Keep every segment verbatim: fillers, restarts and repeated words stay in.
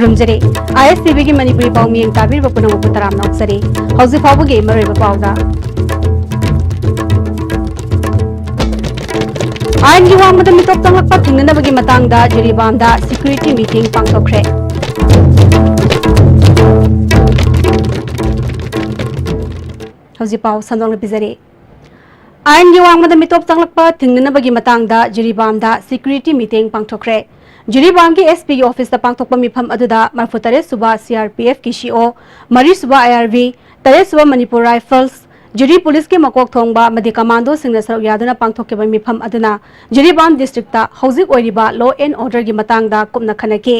ꯈꯨꯔꯨꯝꯖꯔꯤ꯫ ꯑꯥꯏ ꯑꯦꯁ T ꯚꯤꯒꯤ ꯃꯅꯤꯄꯨꯔꯤ ꯄꯥꯎ ꯃꯤꯠꯌꯦꯡ ꯇꯥꯕꯤꯔꯤꯕ ꯄꯨꯝꯅꯃꯛꯄꯨ ꯇꯔꯥꯝꯅ ꯑꯣꯛꯆꯔꯤ꯫ ꯍꯧꯖꯤꯛ ꯐꯥꯎꯕꯒꯤ ꯃꯔꯨꯑꯣꯏꯕ ꯄꯥꯎꯗ꯫ ꯑꯥꯏꯟꯒꯤ ꯋꯥꯡꯃꯗ ꯃꯤꯇꯣꯞ ꯆꯪꯂꯛꯄ ꯊꯤꯡꯅꯅꯕꯒꯤ ꯃꯇꯥꯡꯗ ꯖꯤꯔꯤꯕꯥꯝꯗ security meeting ꯄꯥꯡꯊꯣꯛꯈ꯭ꯔꯦ꯫ ꯍꯧꯖꯤꯛ ꯄꯥꯎ ꯁꯟꯗꯣꯛꯅ ꯄꯤꯖꯔꯤ꯫ ꯑꯥꯏꯟꯒꯤ ꯋꯥꯡꯃꯗ ꯃꯤꯇꯣꯞ ꯆꯪꯂꯛꯄ ꯊꯤꯡꯅꯅꯕꯒꯤ ꯃꯇꯥꯡꯗ ꯖꯤꯔꯤꯕꯥꯝꯗ security meeting ꯄꯥꯡꯊꯣꯛꯈ꯭ꯔꯦ꯫ ꯖꯤꯔꯤꯕꯥꯝꯒꯤ ꯑꯦꯁ ꯄꯤꯒꯤ ꯑꯣꯐꯤꯁꯇ ꯄꯥꯡꯊꯣꯛꯄ ꯃꯤꯐꯝ ꯑꯗꯨꯗ ꯃꯔꯤꯐꯨꯇꯔꯦꯠ ꯁꯨꯕ ꯁꯤ ꯑꯥꯔ ꯄꯤ ꯑꯦꯐꯀꯤ ꯁꯤ ꯑꯣ, ꯃꯔꯤ ꯁꯨꯕ ꯑꯥꯏ ꯑꯥꯔ ꯕꯤ, ꯇꯔꯦꯠ ꯁꯨꯕ ꯃꯅꯤꯄꯨꯔ ꯔꯥꯏꯐꯜꯁ, ꯖꯤꯔꯤ ꯄꯨꯂꯤꯁꯀꯤ ꯃꯀꯣꯛ ꯊꯣꯡꯕ ꯑꯃꯗꯤ ꯀꯃꯥꯟꯗꯣꯁꯤꯡꯅ ꯁꯔꯨꯛ ꯌꯥꯗꯨꯅ ꯄꯥꯡꯊꯣꯛꯈꯤꯕ ꯃꯤꯐꯝ ꯑꯗꯨꯅ ꯖꯤꯔꯤꯕꯥꯝ ꯗꯤꯁꯇ꯭ꯔꯤꯛꯇ ꯍꯧꯖꯤꯛ ꯑꯣꯏꯔꯤꯕ law and orderꯒꯤ ꯃꯇꯥꯡꯗ ꯀꯨꯞꯅ ꯈꯟꯅꯈꯤ꯫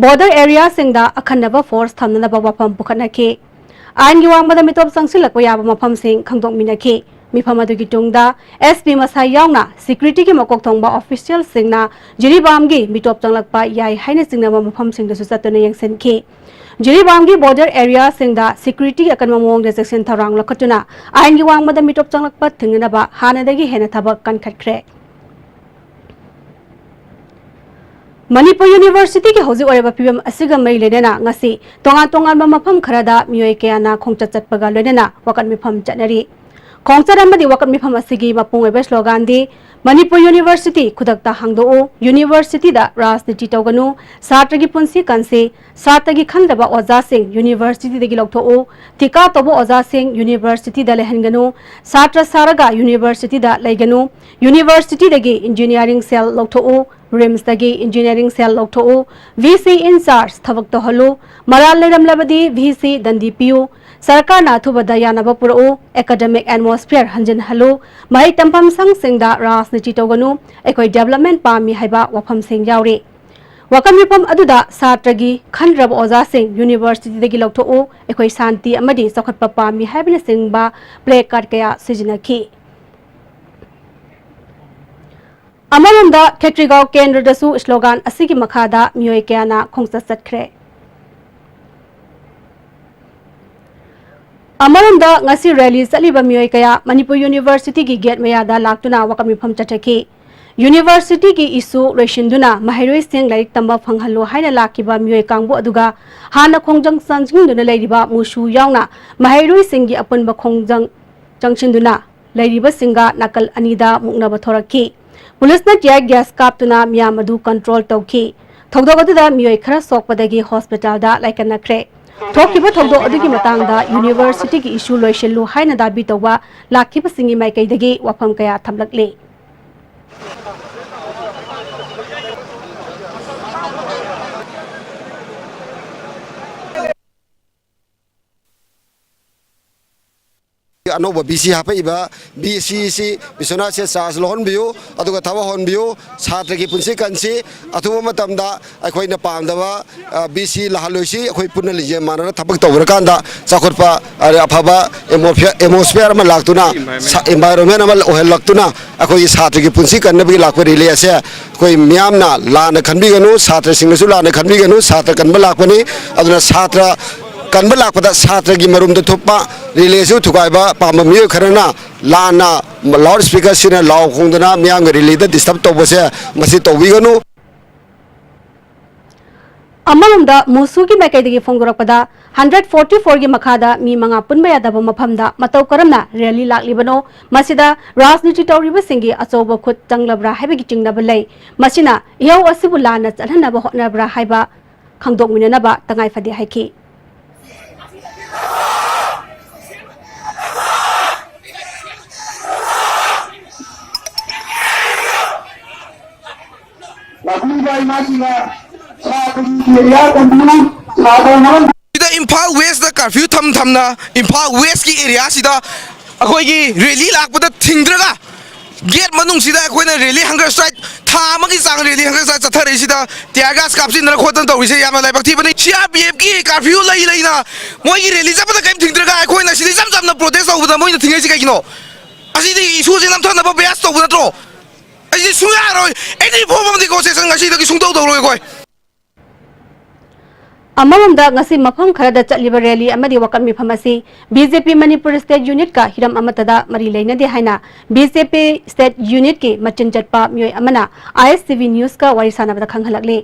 ꯕꯣꯔꯗꯔ ꯑꯦꯔꯤꯌꯥꯁꯤꯡꯗ ꯑꯈꯟꯅꯕ ꯐꯣꯔꯁ ꯊꯝꯅꯅꯕ ꯋꯥꯐꯝ ꯄꯨꯈꯠꯅꯈꯤ꯫ ꯑꯥꯏꯟꯒꯤ ꯋꯥꯡꯃꯗ ꯃꯤꯇꯣꯞ ꯆꯪꯁꯤꯜꯂꯛꯄ ꯌꯥꯕ ꯃꯐꯝꯁꯤꯡ ꯈꯪꯗꯣꯛꯃꯤꯟꯅꯈꯤ꯫ ꯃꯤꯐꯝ ꯑꯗꯨꯒꯤ ꯇꯨꯡꯗ ꯑꯦꯁ ꯄꯤ ꯃꯁꯥ ꯌꯥꯎꯅ securityꯒꯤ ꯃꯀꯣꯛ ꯊꯣꯡꯕ ꯑꯣꯐꯤꯁꯤꯌꯦꯜꯁꯤꯡꯅ ꯖꯤꯔꯤꯕꯥꯝꯒꯤ ꯃꯤꯇꯣꯞ ꯆꯪꯂꯛꯄ ꯌꯥꯏ ꯍꯥꯏꯅ ꯆꯤꯡꯅꯕ ꯃꯐꯝꯁꯤꯡꯗꯁꯨ ꯆꯠꯇꯨꯅ ꯌꯦꯡꯁꯤꯟꯈꯤ꯫ ꯖꯤꯔꯤꯕꯥꯝꯒꯤ ꯕꯣꯔꯗꯔ ꯑꯦꯔꯤꯌꯥꯁꯤꯡꯗ security ꯑꯀꯟꯕ ꯃꯑꯣꯡꯗ ꯆꯦꯛꯁꯤꯟ ꯊꯧꯔꯥꯡ ꯂꯧꯈꯠꯇꯨꯅ ꯑꯥꯏꯟꯒꯤ ꯋꯥꯡꯃꯗ ꯃꯤꯇꯣꯞ ꯆꯪꯂꯛꯄ ꯊꯤꯡꯅꯅꯕ ꯍꯥꯟꯅꯗꯒꯤ ꯍꯦꯟꯅ ꯊꯕꯛ ꯀꯟꯈꯠꯈ꯭ꯔꯦ꯫ ꯃꯅꯤꯄꯨꯔ ꯌꯨꯅꯤꯚꯔꯁꯤꯇꯤꯒꯤ ꯍꯧꯖꯤꯛ ꯑꯣꯏꯔꯤꯕ ꯐꯤꯕꯝ ꯑꯁꯤꯒ ꯃꯔꯤ ꯂꯩꯅꯅ ꯉꯁꯤ ꯇꯣꯉꯥꯟ ꯇꯣꯉꯥꯟꯕ ꯃꯐꯝ ꯈꯔꯗ ꯃꯤꯑꯣꯏ ꯀꯌꯥꯅ ꯈꯣꯡꯆꯠ ꯆꯠꯄꯒ ꯂꯣꯏꯅꯅ ꯋꯥꯀꯠ ꯃꯤꯐꯝ ꯆꯠꯅꯔꯤ꯫ ꯈꯣꯡꯆꯠ ꯑꯃꯗꯤ ꯋꯥꯀꯠ ꯃꯤꯐꯝ ꯑꯁꯤꯒꯤ ꯃꯄꯨꯡ ꯑꯣꯏꯕ sloganꯗꯤ "ꯃꯅꯤꯄꯨꯔ ꯌꯨꯅꯤꯚꯔꯁꯤꯇꯤ ꯈꯨꯗꯛꯇ ꯍꯥꯡꯗꯣꯛꯎ, ꯌꯨꯅꯤꯚꯔꯁꯤꯇꯤꯗ ꯔꯥꯖꯅꯤꯇꯤ ꯇꯧꯒꯅꯨ, ꯁꯥꯇ꯭ꯔꯒꯤ ꯄꯨꯟꯁꯤ ꯀꯟꯁꯤ, ꯁꯥꯇ꯭ꯔꯒꯤ ꯈꯟꯗꯕ ꯑꯣꯖꯥꯁꯤꯡ ꯌꯨꯅꯤꯚꯔꯁꯤꯇꯤꯗꯒꯤ ꯂꯧꯊꯣꯛꯎ, ꯊꯤꯀꯥ ꯇꯧꯕ ꯑꯣꯖꯥꯁꯤꯡ ꯌꯨꯅꯤꯚꯔꯁꯤꯇꯤꯗ ꯂꯩꯍꯟꯒꯅꯨ, ꯁꯥꯇ꯭ꯔ ꯁꯥꯔꯒ ꯌꯨꯅꯤꯚꯔꯁꯤꯇꯤꯗ ꯂꯩꯒꯅꯨ, ꯌꯨꯅꯤꯚꯔꯁꯤꯇꯤꯗꯒꯤ ꯏꯟꯖꯤꯅꯤꯌꯥꯔꯤꯡ ꯁꯦꯜ ꯂꯧꯊꯣꯛꯎ, ꯔꯤꯝꯁꯇꯒꯤ ꯏꯟꯖꯤꯅꯤꯌꯥꯔꯤꯡ ꯁꯦꯜ ꯂꯧꯊꯣꯛꯎ, ꯚꯤ ꯁꯤ in charge ꯊꯕꯛ ꯇꯧꯍꯜꯂꯨ, ꯃꯔꯥꯜ ꯂꯩꯔꯝꯂꯕꯗꯤ ꯚꯤ ꯁꯤ ꯗꯟꯗꯤ ꯄꯤꯌꯨ, ꯁꯔꯀꯥꯔꯅ ꯑꯊꯨꯕꯗ ꯌꯥꯅꯕ ꯄꯨꯔꯛꯎ, academic atmosphere ꯍꯟꯖꯤꯟꯍꯜꯂꯨ, ꯃꯍꯩ ꯇꯝꯐꯝ ꯁꯪꯁꯤꯡꯗ ꯔꯥꯖꯅꯤꯇꯤ ꯇꯧꯒꯅꯨ, ꯑꯩꯈꯣꯏ development ꯄꯥꯝꯃꯤ" ꯍꯥꯏꯕ ꯋꯥꯐꯝꯁꯤꯡ ꯌꯥꯎꯔꯤ꯫ ꯋꯥꯀꯠ ꯃꯤꯐꯝ ꯑꯗꯨꯗ ꯁꯥꯇ꯭ꯔꯒꯤ ꯈꯟꯗ꯭ꯔꯕ ꯑꯣꯖꯥꯁꯤꯡ ꯌꯨꯅꯤꯚꯔꯁꯤꯇꯤꯗꯒꯤ ꯂꯧꯊꯣꯛꯎ, ꯑꯩꯈꯣꯏ ꯁꯥꯟꯇꯤ ꯑꯃꯗꯤ ꯆꯥꯎꯈꯠꯄ ꯄꯥꯝꯃꯤ ꯍꯥꯏꯕꯅꯆꯤꯡꯕ placard ꯀꯌꯥ ꯁꯤꯖꯤꯟꯅꯈꯤ꯫ ꯑꯃꯔꯣꯝꯗ ꯈꯦꯇ꯭ꯔꯤꯒꯥꯎ ꯀꯦꯟꯗ꯭ꯔꯗꯁꯨ slogan ꯑꯁꯤꯒꯤ ꯃꯈꯥꯗ ꯃꯤꯑꯣꯏ ꯀꯌꯥꯅ ꯈꯣꯡꯆꯠ ꯆꯠꯈ꯭ꯔꯦ꯫ ꯑꯃꯔꯣꯝꯗ ꯉꯁꯤ rally ꯆꯠꯂꯤꯕ ꯃꯤꯑꯣꯏ ꯀꯌꯥ ꯃꯅꯤꯄꯨꯔ ꯌꯨꯅꯤꯚꯔꯁꯤꯇꯤꯒꯤ gate ꯃꯌꯥꯗ ꯂꯥꯛꯇꯨꯅ ꯋꯥꯀꯠ ꯃꯤꯐꯝ ꯆꯠꯊꯈꯤ꯫ ꯌꯨꯅꯤꯚꯔꯁꯤꯇꯤꯒꯤ ꯏꯁꯨ ꯂꯣꯏꯁꯤꯟꯗꯨꯅ ꯃꯍꯩꯔꯣꯏꯁꯤꯡ ꯂꯥꯏꯔꯤꯛ ꯇꯝꯕ ꯐꯪꯍꯜꯂꯨ ꯍꯥꯏꯅ ꯂꯥꯛꯈꯤꯕ ꯃꯤꯑꯣꯏ ꯀꯥꯡꯕꯨ ꯑꯗꯨꯒ ꯍꯥꯟꯅ ꯈꯣꯡꯖꯪ ꯆꯪꯁꯤꯟꯗꯨꯅ ꯂꯩꯔꯤꯕ ꯃꯨꯁꯨ ꯌꯥꯎꯅ ꯃꯍꯩꯔꯣꯏꯁꯤꯡꯒꯤ ꯑꯄꯨꯟꯕ ꯈꯣꯡꯖꯪ ꯆꯪꯁꯤꯟꯗꯨꯅ ꯂꯩꯔꯤꯕꯁꯤꯡꯒ ꯅꯥꯀꯜ ꯑꯅꯤꯗ ꯃꯨꯛꯅꯕ ꯊꯣꯔꯛꯈꯤ꯫ ꯄꯨꯂꯤꯁꯅ tear gas ꯀꯥꯞꯇꯨꯅ ꯃꯤꯌꯥꯝ ꯑꯗꯨ control ꯇꯧꯈꯤ꯫ ꯊꯧꯗꯣꯛ ꯑꯗꯨꯗ ꯃꯤꯑꯣꯏ ꯈꯔ ꯁꯣꯛꯄꯗꯒꯤ ꯍꯣꯁꯄꯤꯇꯥꯜꯗ ꯂꯥꯏꯀꯠꯅꯈ꯭ꯔꯦ꯫ ꯊꯣꯛꯈꯤꯕ ꯊꯧꯗꯣꯛ ꯑꯗꯨꯒꯤ ꯃꯇꯥꯡꯗ ꯌꯨꯅꯤꯚꯔꯁꯤꯇꯤꯒꯤ ꯏꯁꯨ ꯂꯣꯏꯁꯤꯜꯂꯨ ꯍꯥꯏꯅ ꯗꯥꯕꯤ ꯇꯧꯕ ꯂꯥꯛꯈꯤꯕꯁꯤꯡꯒꯤ ꯃꯥꯏꯀꯩꯗꯒꯤ ꯋꯥꯐꯝ ꯀꯌꯥ ꯊꯝꯂꯛꯂꯤ꯫ ꯑꯅꯧꯕ ꯕꯤ ꯁꯤ ꯍꯥꯞꯄꯛꯏꯕ ꯕꯤ ꯁꯤꯁꯤ ꯕꯤꯁ꯭ꯋꯅꯥꯊꯁꯦ ꯆꯥꯔꯖ ꯂꯧꯍꯟꯕꯤꯌꯨ, ꯑꯗꯨꯒ ꯊꯕꯛ ꯍꯧꯍꯟꯕꯤꯌꯨ꯫ ꯁꯥꯇ꯭ꯔꯒꯤ ꯄꯨꯟꯁꯤ ꯀꯟꯁꯤ꯫ ꯑꯊꯨꯕ ꯃꯇꯝꯗ ꯑꯩꯈꯣꯏꯅ ꯄꯥꯝꯗꯕ ꯕꯤ ꯁꯤ ꯂꯥꯛꯍꯜꯂꯣꯏꯁꯤ꯫ ꯑꯩꯈꯣꯏ ꯄꯨꯟꯅ ꯂꯤꯡꯖꯦꯜ ꯃꯥꯟꯅꯅ ꯊꯕꯛ ꯇꯧꯒ꯭ꯔꯀꯥꯟꯗ ꯆꯥꯎꯈꯠꯄ, ꯑꯐꯕ atmosphere ꯑꯃ ꯂꯥꯛꯇꯨꯅ, environment ꯑꯃ ꯑꯣꯏꯍꯜꯂꯛꯇꯨꯅ ꯑꯩꯈꯣꯏꯒꯤ ꯁꯥꯇ꯭ꯔꯒꯤ ꯄꯨꯟꯁꯤ ꯀꯟꯅꯕꯒꯤ ꯂꯥꯛꯄ ꯔꯦꯂꯤ ꯑꯁꯦ ꯑꯩꯈꯣꯏ ꯃꯤꯌꯥꯝꯅ ꯂꯥꯟꯅ ꯈꯟꯕꯤꯒꯅꯨ, ꯁꯥꯇ꯭ꯔꯁꯤꯡꯅꯁꯨ ꯂꯥꯟꯅ ꯈꯟꯕꯤꯒꯅꯨ꯫ ꯁꯥꯇ꯭ꯔ ꯀꯟꯕ ꯂꯥꯛꯄꯅꯤ꯫ ꯑꯗꯨꯅ ꯁꯥꯇ꯭ꯔ ꯀꯟꯕ ꯂꯥꯛꯄꯗ ꯁꯥꯇ꯭ꯔꯒꯤ ꯃꯔꯨꯝꯗ ꯊꯨꯞꯄ ꯔꯦꯂꯤꯁꯨ ꯊꯨꯒꯥꯏꯕ ꯄꯥꯝꯕ ꯃꯤꯑꯣꯏ ꯈꯔꯅ ꯂꯥꯟꯅ loudspeaker ꯁꯤꯅ ꯂꯥꯎ ꯈꯣꯡꯗꯅ ꯃꯤꯌꯥꯝꯒꯤ ꯔꯦꯂꯤꯗ disturb ꯇꯧꯕꯁꯦ ꯃꯁꯤ ꯇꯧꯕꯤꯒꯅꯨ꯫ ꯑꯃꯔꯣꯝꯗ ꯃꯨꯁꯨꯒꯤ ꯃꯥꯏꯀꯩꯗꯒꯤ ꯐꯣꯡꯗꯣꯔꯛꯄꯗ, hundred forty four ꯒꯤ ꯃꯈꯥꯗ ꯃꯤ ꯃꯉꯥ ꯄꯨꯟꯕ ꯌꯥꯗꯕ ꯃꯐꯝꯗ ꯃꯇꯧ ꯀꯔꯝꯅ ꯔꯦꯂꯤ ꯂꯥꯛꯂꯤꯕꯅꯣ? ꯃꯁꯤꯗ ꯔꯥꯖꯅꯤꯇꯤ ꯇꯧꯔꯤꯕꯁꯤꯡꯒꯤ ꯑꯆꯧꯕ ꯈꯨꯠ ꯆꯪꯂꯕ꯭ꯔꯥ ꯍꯥꯏꯕꯒꯤ ꯆꯤꯡꯅꯕ ꯂꯩ꯫ ꯃꯁꯤꯅ ꯏꯍꯧ ꯑꯁꯤꯕꯨ ꯂꯥꯟꯅ ꯆꯠꯍꯟꯅꯕ ꯍꯣꯠꯅꯕ꯭ꯔꯥ ꯍꯥꯏꯕ ꯈꯪꯗꯣꯛꯃꯤꯟꯅꯅꯕ ꯇꯉꯥꯏ ꯐꯗꯦ ꯍꯥꯏꯈꯤ꯫ ꯂꯥꯛꯄꯤꯔꯤꯕ ꯏꯃꯥꯁꯤꯡꯅ ꯁꯥꯇ꯭ꯔꯒꯤ area ꯀꯟꯕꯤꯌꯨ, ꯁꯥꯇ꯭ꯔ ꯃꯔꯛ ꯁꯤꯗ ꯏꯝꯐꯥꯜ ꯋꯦꯁꯇ curfew ꯊꯝ ꯊꯝꯅ ꯏꯝꯐꯥꯜ ꯋꯦꯁꯀꯤ areaꯁꯤꯗ ꯑꯩꯈꯣꯏꯒꯤ rally ꯂꯥꯛꯄꯗ ꯊꯤꯡꯗ꯭ꯔꯒ gate ꯃꯅꯨꯡꯁꯤꯗ ꯑꯩꯈꯣꯏꯅ rally hunger strike ꯊꯥ ꯑꯃꯒꯤ ꯆꯥꯡ rally hunger strike ꯆꯠꯊꯔꯛꯏꯁꯤꯗ tear gas ꯀꯥꯞꯁꯤꯟꯗꯅ ꯈꯣꯠꯇꯅ ꯇꯧꯔꯤꯁꯦ ꯌꯥꯝꯅ ꯂꯥꯏꯕꯛ ꯊꯤꯕꯅꯤ꯫ CRPFꯀꯤ curfew ꯂꯩ ꯂꯩꯅ ꯃꯣꯏꯒꯤ rally ꯆꯠꯄꯗ ꯀꯔꯤꯝ ꯊꯤꯡꯗ꯭ꯔꯒ ꯑꯩꯈꯣꯏꯅ ꯁꯤꯗ ꯏꯆꯝ ꯆꯝꯅ protest ꯇꯧꯕꯗ ꯃꯣꯏꯅ ꯊꯤꯡꯉꯛꯏꯁꯦ ꯀꯩꯒꯤꯅꯣ? ꯑꯁꯤꯗꯤ issueꯁꯦ ꯅꯝꯊꯅꯕ bias ꯇꯧꯕ ꯅꯠꯇ꯭ꯔꯣ? ꯑꯩꯁꯦ ꯁꯨꯡꯌꯥ ꯌꯥꯔꯣꯏ꯫ Any form of negotiation ꯉꯁꯤꯗꯒꯤ ꯁꯨꯡꯇꯧ ꯇꯧꯔꯣꯏ ꯑꯩꯈꯣꯏ꯫ ꯑꯃꯔꯣꯝꯗ, ꯉꯁꯤ ꯃꯐꯝ ꯈꯔꯗ ꯆꯠꯂꯤꯕ rally ꯑꯃꯗꯤ ꯋꯥꯀꯠ ꯃꯤꯐꯝ ꯑꯁꯤ BJP ꯃꯅꯤꯄꯨꯔ state unitꯀ ꯍꯤꯔꯝ ꯑꯃꯠꯇꯗ ꯃꯔꯤ ꯂꯩꯅꯗꯦ ꯍꯥꯏꯅ BJP state unitꯀꯤ ꯃꯆꯤꯟ ꯆꯠꯄ ꯃꯤꯑꯣꯏ ꯑꯃꯅ ISTV Newsꯀ ꯋꯥꯔꯤ ꯁꯥꯟꯅꯕꯗ ꯈꯪꯍꯜꯂꯛꯂꯤ꯫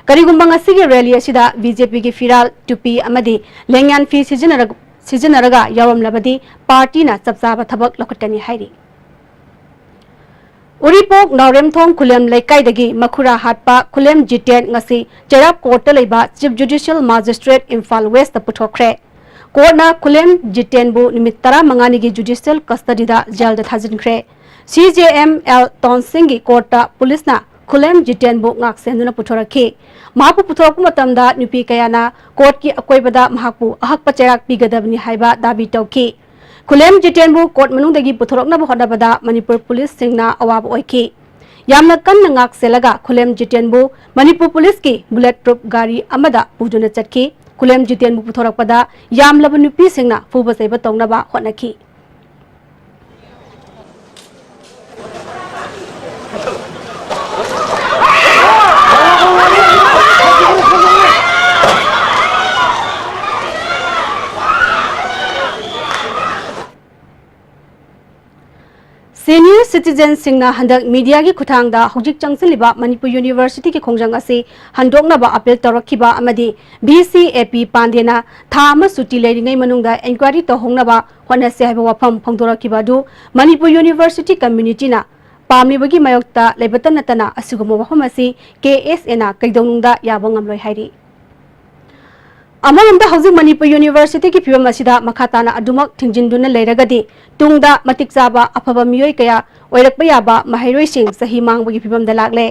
ꯀꯔꯤꯒꯨꯝꯕ ꯉꯁꯤꯒꯤ rally ꯑꯁꯤꯗ BJPꯒꯤ ꯐꯤꯔꯥꯜ, ꯇꯨꯄꯤ ꯑꯃꯗꯤ ꯂꯦꯡꯌꯥꯟ ꯐꯤ ꯁꯤꯖꯤꯟꯅꯔ-, ꯁꯤꯖꯤꯟꯅꯔꯒ ꯌꯥꯎꯔꯝꯂꯕꯗꯤ ꯄꯥꯔꯇꯤꯅ ꯆꯞ ꯆꯥꯕ ꯊꯕꯛ ꯂꯧꯈꯠꯀꯅꯤ ꯍꯥꯏꯔꯤ꯫ ꯎꯔꯤꯄꯣꯛ ꯅꯥꯎꯔꯦꯝꯊꯣꯡ ꯈꯨꯂꯦꯝ ꯂꯩꯀꯥꯏꯗꯒꯤ ꯃꯈꯨꯔꯥ ꯍꯥꯠꯄ ꯈꯨꯂꯦꯝ ꯖꯤꯇꯦꯟ ꯉꯁꯤ ꯆꯩꯔꯥꯛ ꯀꯣꯔꯠꯇ ꯂꯩꯕ Chief Judicial Magistrate ꯏꯝꯐꯥꯜ Westꯇ ꯄꯨꯊꯣꯛꯈ꯭ꯔꯦ꯫ ꯀꯣꯔꯠꯅ ꯈꯨꯂꯦꯝ ꯖꯤꯇꯦꯟꯕꯨ ꯅꯨꯃꯤꯠ ꯇꯔꯥꯃꯉꯥꯅꯤꯒꯤ judicial custodyꯗ ꯖꯦꯜꯗ ꯊꯥꯖꯤꯟꯈ꯭ꯔꯦ꯫ CJML ꯇꯣꯟꯁꯤꯡꯒꯤ ꯀꯣꯔꯠꯇ ꯄꯨꯂꯤꯁꯅ ꯈꯨꯂꯦꯝ ꯖꯤꯇꯦꯟꯕꯨ ꯉꯥꯛ ꯁꯦꯟꯗꯨꯅ ꯄꯨꯊꯣꯔꯛꯈꯤ꯫ ꯃꯍꯥꯛꯄꯨ ꯄꯨꯊꯣꯔꯛꯄ ꯃꯇꯝꯗ ꯅꯨꯄꯤ ꯀꯌꯥꯅ ꯀꯣꯔꯠꯀꯤ ꯑꯀꯣꯏꯕꯗ ꯃꯍꯥꯛꯄꯨ ꯑꯍꯛꯄ ꯆꯩꯔꯥꯛ ꯄꯤꯒꯗꯕꯅꯤ ꯍꯥꯏꯕ ꯗꯥꯕꯤ ꯇꯧꯈꯤ꯫ ꯈꯨꯂꯦꯝ ꯖꯤꯇꯦꯟꯕꯨ ꯀꯣꯔꯠ ꯃꯅꯨꯡꯗꯒꯤ ꯄꯨꯊꯣꯔꯛꯅꯕ ꯍꯣꯠꯅꯕꯗ ꯃꯅꯤꯄꯨꯔ ꯄꯨꯂꯤꯁꯁꯤꯡꯅ ꯑꯋꯥꯕ ꯑꯣꯏꯈꯤ꯫ ꯌꯥꯝꯅ ꯀꯟꯅ ꯉꯥꯛ ꯁꯦꯜꯂꯒ ꯈꯨꯂꯦꯝ ꯖꯤꯇꯦꯟꯕꯨ ꯃꯅꯤꯄꯨꯔ ꯄꯨꯂꯤꯁꯀꯤ bullet proof ꯒꯥꯔꯤ ꯑꯃꯗ ꯄꯨꯗꯨꯅ ꯆꯠꯈꯤ꯫ ꯈꯨꯂꯦꯝ ꯖꯤꯇꯦꯟꯕꯨ ꯄꯨꯊꯣꯔꯛꯄꯗ ꯌꯥꯝꯂꯕ ꯅꯨꯄꯤꯁꯤꯡꯅ ꯐꯨꯕ ꯆꯩꯕ ꯇꯧꯅꯕ ꯍꯣꯠꯅꯈꯤ꯫ Senior citizenꯁꯤꯡꯅ ꯍꯟꯗꯛ mediaꯒꯤ ꯈꯨꯠꯊꯥꯡꯗ ꯍꯧꯖꯤꯛ ꯆꯪꯁꯤꯜꯂꯤꯕ ꯃꯅꯤꯄꯨꯔ Universityꯒꯤ ꯈꯣꯡꯖꯪ ꯑꯁꯤ ꯍꯟꯗꯣꯛꯅꯕ appeal ꯇꯧꯔꯛꯈꯤꯕ ꯑꯃꯗꯤ VC AP ꯄꯥꯟꯗꯦꯅ ꯊꯥ ꯑꯃ ꯁꯨꯇꯤ ꯂꯩꯔꯤꯉꯩ ꯃꯅꯨꯡꯗ inquiry ꯇꯧꯍꯧꯅꯕ ꯍꯣꯠꯅꯁꯤ ꯍꯥꯏꯕ ꯋꯥꯐꯝ ꯐꯣꯡꯗꯣꯔꯛꯈꯤꯕ ꯑꯗꯨ ꯃꯅꯤꯄꯨꯔ University communityꯅ ꯄꯥꯝꯂꯤꯕꯒꯤ ꯃꯥꯌꯣꯛꯇ ꯂꯩꯕꯇ ꯅꯠꯇꯅ ꯑꯁꯤꯒꯨꯝꯕ ꯋꯥꯐꯝ ꯑꯁꯤ KSAꯅ ꯀꯩꯗꯧꯅꯨꯡꯗ ꯌꯥꯕ ꯉꯝꯂꯣꯏ ꯍꯥꯏꯔꯤ꯫ ꯑꯃꯔꯣꯝꯗ ꯍꯧꯖꯤꯛ ꯃꯅꯤꯄꯨꯔ Universityꯒꯤ ꯐꯤꯕꯝ ꯑꯁꯤꯗ ꯃꯈꯥ ꯇꯥꯅ ꯑꯗꯨꯃꯛ ꯊꯤꯡꯖꯤꯟꯗꯨꯅ ꯂꯩꯔꯒꯗꯤ ꯇꯨꯡꯗ ꯃꯇꯤꯛ ꯆꯥꯕ ꯑꯐꯕ ꯃꯤꯑꯣꯏ ꯀꯌꯥ ꯑꯣꯏꯔꯛꯄ ꯌꯥꯕ ꯃꯍꯩꯔꯣꯏꯁꯤꯡ ꯆꯍꯤ ꯃꯥꯡꯕꯒꯤ ꯐꯤꯕꯝꯗ ꯂꯥꯛꯂꯦ꯫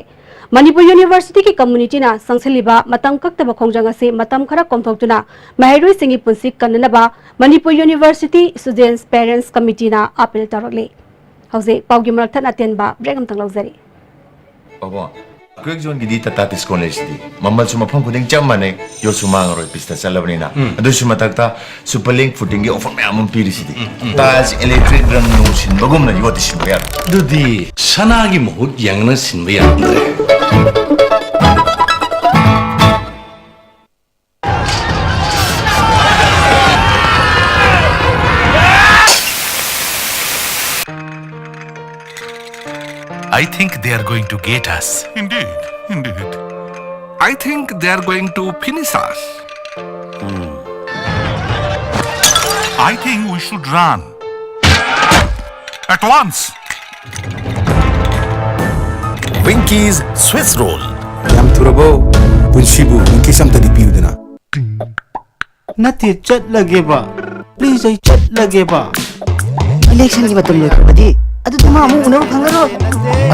ꯃꯅꯤꯄꯨꯔ Universityꯒꯤ communityꯅ ꯆꯪꯁꯤꯜꯂꯤꯕ ꯃꯇꯝ ꯀꯛꯇꯕ ꯈꯣꯡꯖꯪ ꯑꯁꯤ ꯃꯇꯝ ꯈꯔ ꯀꯣꯝꯊꯣꯛꯇꯨꯅ ꯃꯍꯩꯔꯣꯏꯁꯤꯡꯒꯤ ꯄꯨꯟꯁꯤ ꯀꯟꯅꯅꯕ Manipur University Students Parents Committeeꯅ appeal ꯇꯧꯔꯛꯂꯤ꯫ ꯍꯧꯖꯤꯛ ꯄꯥꯎꯒꯤ ꯃꯔꯛ ꯊꯠꯅ ꯑꯇꯦꯟꯕ break ꯑꯃꯇꯪ ꯂꯧꯖꯔꯤ꯫ ꯄꯥꯕꯨꯡ, ꯑꯩꯈꯣꯏ ꯖꯣꯟꯒꯤꯗꯤ Tata Tiscon ꯂꯩꯁꯤꯗꯤ꯫ ꯃꯃꯜꯁꯨ ꯃꯐꯝ ꯈꯨꯗꯤꯡ ꯆꯞ ꯃꯥꯟꯅꯩ, ꯌꯣꯠꯁꯨ ꯃꯥꯡꯉꯔꯣꯏ, ꯄꯤꯁꯇ ꯆꯠꯂꯕꯅꯤꯅ꯫ ꯎꯝ꯫ ꯑꯗꯨꯁꯨ ꯃꯊꯛꯇ Superlink footingꯒꯤ offer ꯃꯌꯥꯝ ꯑꯃ ꯄꯤꯔꯤꯁꯤꯗꯤ꯫ ꯎꯝ, ꯎꯝ꯫ Tiles, electric, ꯔꯪ ꯅꯨꯡ ꯁꯤꯟꯕꯒꯨꯝꯅ ꯌꯣꯠꯇꯤ ꯁꯤꯟꯕ ꯌꯥꯔꯣꯏ꯫ ꯑꯗꯨꯗꯤ ꯁꯅꯥꯒꯤ ꯃꯍꯨꯠ ꯌꯦꯡꯅ ꯁꯤꯟꯕ ꯌꯥꯔꯝꯗ꯭ꯔꯦ꯫ I think they are going to get us. Indeed, indeed. I think they are going to finish us. I think we should run. At once. Winkies Swiss Roll. ꯌꯥꯝ ꯊꯨꯔꯕꯣ? ꯄꯨꯟꯁꯤꯕꯨ ꯋꯤꯡꯀꯤꯁ ꯑꯝꯇꯗꯤ ꯄꯤꯌꯨꯗꯅ꯫ ꯅꯠꯇꯦ, ꯆꯠꯂꯒꯦꯕ꯫ ꯄ꯭ꯂꯤꯖ, ꯑꯩ ꯆꯠꯂꯒꯦꯕ꯫ ꯏꯂꯦꯛꯁꯟꯒꯤ ꯃꯇꯝ ꯂꯣꯏꯈ꯭ꯔꯕꯗꯤ ꯑꯗꯨꯗꯤ ꯃꯥ ꯑꯃꯨꯛ ꯎꯅꯕ ꯐꯪꯂꯔꯣꯏ꯫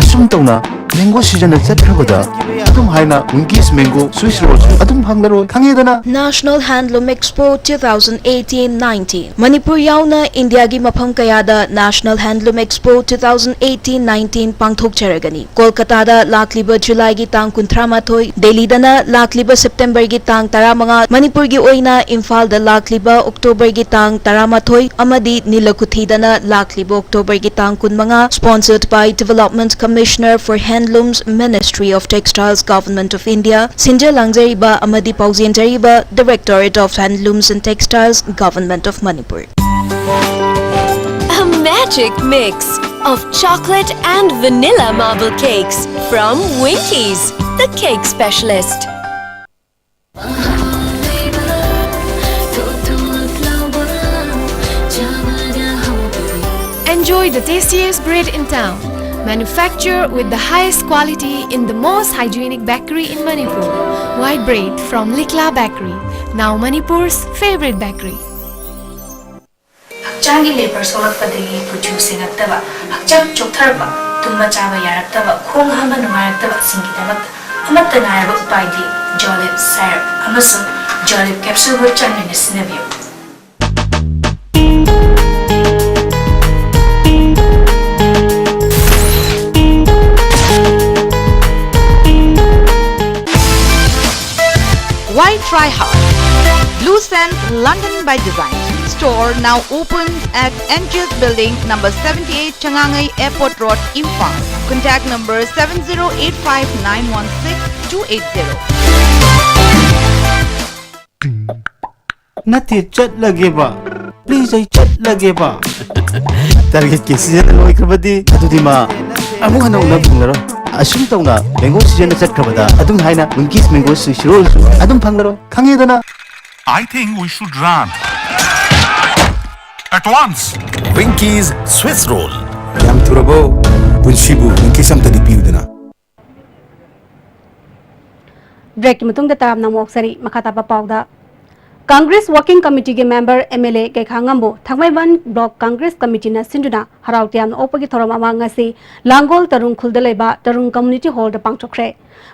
ꯑꯁꯨꯝ ꯇꯧꯅ ꯃꯦꯡꯒꯣ ꯁꯤꯖꯟꯅ ꯆꯠꯈ꯭ꯔꯕꯗ ꯑꯗꯨꯝ ꯍꯥꯏꯅ ꯋꯤꯡꯀꯤꯁ ꯃꯦꯡꯒꯣ ꯁ꯭ꯋꯤꯁ ꯔꯣꯜꯁꯨ ꯑꯗꯨꯝ ꯐꯪꯂꯔꯣꯏ, ꯈꯪꯉꯦꯗꯅ? National Handloom Expo two thousand eighteen nineteen, Manipur ꯌꯥꯎꯅ ꯏꯟꯗꯤꯌꯥꯒꯤ ꯃꯐꯝ ꯀꯌꯥꯗ National Handloom Expo two thousand eighteen nineteen ꯄꯥꯡꯊꯣꯛꯆꯔꯒꯅꯤ꯫ ꯀꯣꯜꯀꯇꯥꯗ ꯂꯥꯛꯂꯤꯕ ꯖꯨꯂꯥꯏꯒꯤ ꯇꯥꯡ ꯀꯨꯟꯊ꯭ꯔꯥ ꯃꯥꯊꯣꯏ, ꯗꯦꯜꯂꯤꯗꯅ ꯂꯥꯛꯂꯤꯕ ꯁꯦꯞꯇꯦꯝꯕꯔꯒꯤ ꯇꯥꯡ ꯇꯔꯥꯃꯉꯥ, ꯃꯅꯤꯄꯨꯔꯒꯤ ꯑꯣꯏꯅ ꯏꯝꯐꯥꯜꯗ ꯂꯥꯛꯂꯤꯕ ꯑꯣꯛꯇꯣꯕꯔꯒꯤ ꯇꯥꯡ ꯇꯔꯥꯃꯥꯊꯣꯏ ꯑꯃꯗꯤ ꯅꯤꯂꯀꯨꯊꯤꯗꯅ ꯂꯥꯛꯂꯤꯕ ꯑꯣꯛꯇꯣꯕꯔꯒꯤ ꯇꯥꯡ ꯀꯨꯟꯃꯉꯥ, sponsored by Development Commissioner for Handlooms, Ministry of Textiles, Government of India, ꯁꯤꯟꯖ ꯂꯥꯡꯖꯔꯤꯕ ꯑꯃꯗꯤ ꯄꯥꯎꯖꯦꯟꯖꯔꯤꯕ Directorate of Handlooms and Textiles, Government of Manipur. A magic mix of chocolate and vanilla marble cakes from Winkies, the cake specialist. Enjoy the tastiest bread in town. Manufactured with the highest quality in the most hygienic bakery in Manipur. White bread from Likla Bakery, now Manipur's favorite bakery. ꯍꯛꯆꯥꯡꯒꯤ labour ꯁꯣꯛꯂꯛꯄꯗꯒꯤ ꯀꯨꯆꯨ ꯁꯦꯡꯉꯛꯇꯕ, ꯍꯛꯆꯥꯡ ꯆꯣꯛꯊꯔꯛꯄ, ꯇꯨꯝꯕ ꯆꯥꯕ ꯌꯥꯔꯛꯇꯕ, ꯈꯣꯡ ꯍꯥꯝꯕ ꯅꯨꯡꯉꯥꯏꯔꯛꯇꯕꯁꯤꯡꯒꯤꯗꯃꯛꯇ ꯑꯃꯠꯇ ꯉꯥꯏꯔꯕ ꯎꯄꯥꯏꯗꯤ ꯖꯣꯂꯤꯞ ꯁꯥꯏꯔꯞ ꯑꯃꯁꯨꯡ ꯖꯣꯂꯤꯞ ꯀꯦꯞꯁꯨꯜꯕꯨ ꯆꯥꯡ ꯅꯥꯏꯅ ꯁꯤꯖꯤꯟꯅꯕꯤꯌꯨ꯫ Why try hard? Blue Sands London by Design store now opens at N G S Building, number seventy-eight, Changangai Airport Road, Imphal. Contact number seven zero eight five nine one six two eight zero. ꯅꯠꯇꯦ, ꯆꯠꯂꯒꯦꯕ꯫ Please, ꯑꯩ ꯆꯠꯂꯒꯦꯕ꯫ ꯇꯥꯔꯒꯦꯠꯀꯤ season ꯂꯣꯏꯈ꯭ꯔꯕꯗꯤ ꯑꯗꯨꯗꯤ ꯃꯥ ꯑꯃꯨꯛ ꯍꯟꯅ ꯎꯅꯕ ꯐꯪꯂꯔꯣꯏ꯫ ꯑꯁꯨꯝ ꯇꯧꯅ mango ꯁꯤꯖꯟꯅ ꯆꯠꯈ꯭ꯔꯕꯗ ꯑꯗꯨꯝ ꯍꯥꯏꯅ ꯋꯤꯡꯀꯤꯁ ꯃꯦꯡꯒꯣ ꯁ꯭ꯋꯤꯠꯁ ꯔꯣꯜꯁꯨ ꯑꯗꯨꯝ ꯐꯪꯂꯔꯣꯏ꯫ ꯈꯪꯉꯦꯗꯅ꯫ I think we should run at once. Winkies Swiss Roll. ꯌꯥꯝ ꯊꯨꯔꯕꯣ? ꯄꯨꯟꯁꯤꯕꯨ ꯋꯤꯡꯀꯤꯁ ꯑꯝꯇꯗꯤ ꯄꯤꯌꯨꯗꯅ꯫ ꯕ꯭ꯔꯦꯛꯀꯤ ꯃꯇꯨꯡꯗ ꯇꯔꯥꯝꯅ ꯑꯃꯨꯛ ꯑꯣꯛꯆꯔꯤ꯫ ꯃꯈꯥ ꯇꯥꯕ ꯄꯥꯎꯗ, ꯀꯪꯒ꯭ꯔꯦꯁ ꯋꯥꯔꯀꯤꯡ ꯀꯃꯤꯇꯤꯒꯤ ꯃꯦꯝꯕꯔ ꯑꯦꯝ ꯑꯦꯜ ꯑꯦ ꯀꯩꯈꯥꯉꯝꯕꯨ ꯊꯥꯡꯃꯩꯕꯟ ꯕ꯭ꯂꯣꯛ ꯀꯪꯒ꯭ꯔꯦꯁ ꯀꯃꯤꯇꯤꯅ ꯁꯤꯟꯗꯨꯅ ꯍꯔꯥꯎ ꯇꯌꯥꯝꯅ ꯑꯣꯛꯄꯒꯤ ꯊꯧꯔꯝ ꯑꯃ ꯉꯁꯤ ꯂꯥꯡꯒꯣꯜ ꯇꯔꯨꯡ ꯈꯨꯜꯗ ꯂꯩꯕ ꯇꯔꯨꯡ ꯀꯝꯃ꯭ꯌꯨꯅꯤꯇꯤ ꯍꯣꯜꯗ ꯄꯥꯡꯊꯣꯛꯈ꯭ꯔꯦ꯫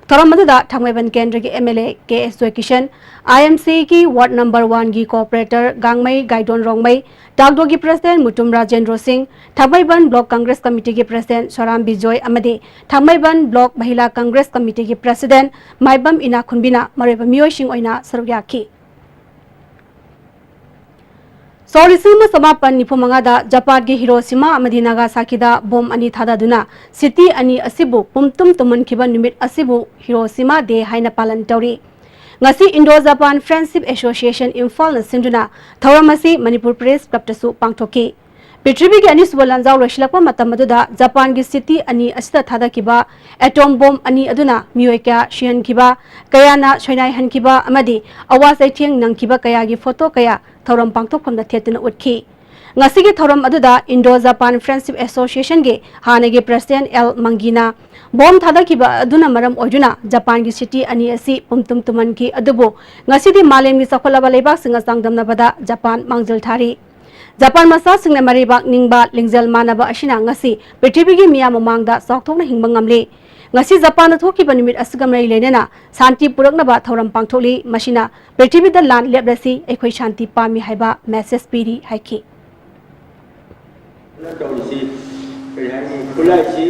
ꯊꯧꯔꯝ ꯑꯗꯨꯗ ꯊꯥꯡꯃꯩꯕꯟ ꯀꯦꯟꯗ꯭ꯔꯒꯤ M L A K S Joykishan, I M ꯁꯤꯒꯤ ꯋꯥꯔꯗ ꯅꯝꯕꯔ ꯋꯥꯟꯒꯤ ꯀꯣꯑꯣꯄꯔꯦꯇꯔ ꯒꯥꯡꯃꯩ ꯒꯥꯏꯗꯣꯟ ꯔꯣꯡꯃꯩ, ꯇꯥꯛꯗꯣꯒꯤ ꯄ꯭ꯔꯁꯤꯗꯦꯟ ꯃꯨꯇꯨꯝ ꯔꯥꯖꯦꯟꯗ꯭ꯔꯣ ꯁꯤꯡ, ꯊꯥꯡꯃꯩꯕꯟ ꯕ꯭ꯂꯣꯛ ꯀꯪꯒ꯭ꯔꯦꯁ ꯀꯃꯤꯇꯤꯒꯤ ꯄ꯭ꯔꯁꯤꯗꯦꯟ ꯁꯣꯔꯥꯝ ꯕꯤꯖꯣꯏ ꯑꯃꯗꯤ ꯊꯥꯡꯃꯩꯕꯟ ꯕ꯭ꯂꯣꯛ ꯃꯍꯤꯂꯥ ꯀꯪꯒ꯭ꯔꯦꯁ ꯀꯃꯤꯇꯤꯒꯤ ꯄ꯭ꯔꯁꯤꯗꯦꯟ ꯃꯥꯏꯕꯝ ꯏꯅꯥꯈꯨꯟꯕꯤꯅ ꯃꯔꯨꯑꯣꯏꯕ ꯃꯤꯑꯣꯏꯁꯤꯡ ꯑꯣꯏꯅ ꯁꯔꯨꯛ ꯌꯥꯈꯤ꯫ ꯁꯣꯛ ꯂꯤꯁꯤꯡ ꯑꯃ ꯆꯃꯥꯄꯟ ꯅꯤꯐꯨ ꯃꯉꯥꯗ ꯖꯄꯥꯟꯒꯤ ꯍꯤꯔꯣꯁꯤꯃꯥ ꯑꯃꯗꯤ ꯅꯥꯒꯥꯁꯥꯀꯤꯗ ꯕꯣꯝ ꯑꯅꯤ ꯊꯥꯗꯗꯨꯅ ꯁꯤꯇꯤ ꯑꯅꯤ ꯑꯁꯤꯕꯨ ꯄꯨꯝꯇꯨꯝ ꯇꯨꯝꯍꯟꯈꯤꯕ ꯅꯨꯃꯤꯠ ꯑꯁꯤꯕꯨ ꯍꯤꯔꯣꯁꯤꯃꯥ ꯗꯦ ꯍꯥꯏꯅ ꯄꯥꯂꯟ ꯇꯧꯔꯤ꯫ ꯉꯁꯤ ꯏꯟꯗꯣ ꯖꯄꯥꯟ ꯐ꯭ꯔꯦꯟꯗꯁꯤꯞ ꯑꯦꯁꯣꯁꯤꯌꯦꯁꯟ ꯏꯝꯐꯥꯜꯅ ꯁꯤꯟꯗꯨꯅ ꯊꯧꯔꯝ ꯑꯁꯤ ꯃꯅꯤꯄꯨꯔ ꯄ꯭ꯔꯦꯁ ꯀ꯭ꯂꯕꯇꯁꯨ ꯄꯥꯡꯊꯣꯛꯈꯤ꯫ ꯄ꯭ꯔꯤꯊꯤꯕꯤꯒꯤ ꯑꯅꯤꯁꯨꯕ ꯂꯥꯟꯖꯥꯎ ꯂꯣꯏꯁꯤꯜꯂꯛꯄ ꯃꯇꯝ ꯑꯗꯨꯗ ꯖꯄꯥꯟꯒꯤ ꯁꯤꯇꯤ ꯑꯅꯤ ꯑꯁꯤꯗ ꯊꯥꯗꯈꯤꯕ ꯑꯦꯇꯣꯝ ꯕꯣꯝ ꯑꯅꯤ ꯑꯗꯨꯅ ꯃꯤꯑꯣꯏ ꯀꯌꯥ ꯁꯤꯍꯟꯈꯤꯕ, ꯀꯌꯥꯅ ꯁꯣꯏꯅꯥꯏꯍꯟꯈꯤꯕ ꯑꯃꯗꯤ ꯑꯋꯥ ꯆꯩꯊꯦꯡ ꯅꯪꯈꯤꯕ ꯀꯌꯥꯒꯤ ꯐꯣꯇꯣ ꯀꯌꯥ ꯊꯧꯔꯝ ꯄꯥꯡꯊꯣꯛꯐꯝꯗ ꯊꯦꯠꯇꯨꯅ ꯎꯠꯈꯤ꯫ ꯉꯁꯤꯒꯤ ꯊꯧꯔꯝ ꯑꯗꯨꯗ ꯏꯟꯗꯣ ꯖꯄꯥꯟ ꯐ꯭ꯔꯦꯟꯗꯁꯤꯞ ꯑꯦꯁꯣꯁꯤꯌꯦꯁꯟꯒꯤ ꯍꯥꯟꯅꯒꯤ ꯄ꯭ꯔꯁꯤꯗꯦꯟ ꯑꯦꯜ ꯃꯪꯒꯤꯅ ꯕꯣꯝ ꯊꯥꯗꯈꯤꯕ ꯑꯗꯨꯅ ꯃꯔꯝ ꯑꯣꯏꯗꯨꯅ ꯖꯄꯥꯟꯒꯤ ꯁꯤꯇꯤ ꯑꯅꯤ ꯑꯁꯤ ꯄꯨꯝꯇꯨꯝ ꯇꯨꯝꯍꯟꯈꯤ, ꯑꯗꯨꯕꯨ ꯉꯁꯤꯗꯤ ꯃꯥꯂꯦꯝꯒꯤ ꯆꯥꯎꯈꯠꯂꯕ ꯂꯩꯕꯥꯛꯁꯤꯡꯒ ꯆꯥꯡꯗꯝꯅꯕꯗ ꯖꯄꯥꯟ ꯃꯥꯡꯖꯤꯜ ꯊꯥꯔꯤ꯫ ꯖꯄꯥꯟ ꯃꯆꯥꯁꯤꯡꯅ ꯃꯔꯩꯕꯥꯛ ꯅꯤꯡꯕ, ꯂꯤꯡꯖꯦꯜ ꯃꯥꯟꯅꯕ ꯑꯁꯤꯅ ꯉꯁꯤ ꯄ꯭ꯔꯤꯊꯤꯕꯤꯒꯤ ꯃꯤꯌꯥꯝ ꯃꯃꯥꯡꯗ ꯆꯥꯎꯊꯣꯛꯅ ꯍꯤꯡꯕ ꯉꯝꯂꯤ꯫ ꯉꯁꯤ ꯖꯄꯥꯟꯗ ꯊꯣꯛꯈꯤꯕ ꯅꯨꯃꯤꯠ ꯑꯁꯤꯒ ꯃꯔꯤ ꯂꯩꯅꯅ ꯁꯥꯟꯇꯤ ꯄꯨꯔꯛꯅꯕ ꯊꯧꯔꯝ ꯄꯥꯡꯊꯣꯛꯂꯤ꯫ ꯃꯁꯤꯅ ꯄ꯭ꯔꯤꯊꯤꯕꯤꯗ ꯂꯥꯟ ꯂꯦꯞꯂꯁꯤ, ꯑꯩꯈꯣꯏ ꯁꯥꯟꯇꯤ ꯄꯥꯝꯃꯤ ꯍꯥꯏꯕ ꯃꯦꯁꯦꯖ ꯄꯤꯔꯤ ꯍꯥꯏꯈꯤ꯫ ꯇꯧꯔꯤꯁꯤ ꯀꯔꯤ ꯍꯥꯏꯅꯤ, ꯈꯨꯠꯂꯥꯏꯁꯤ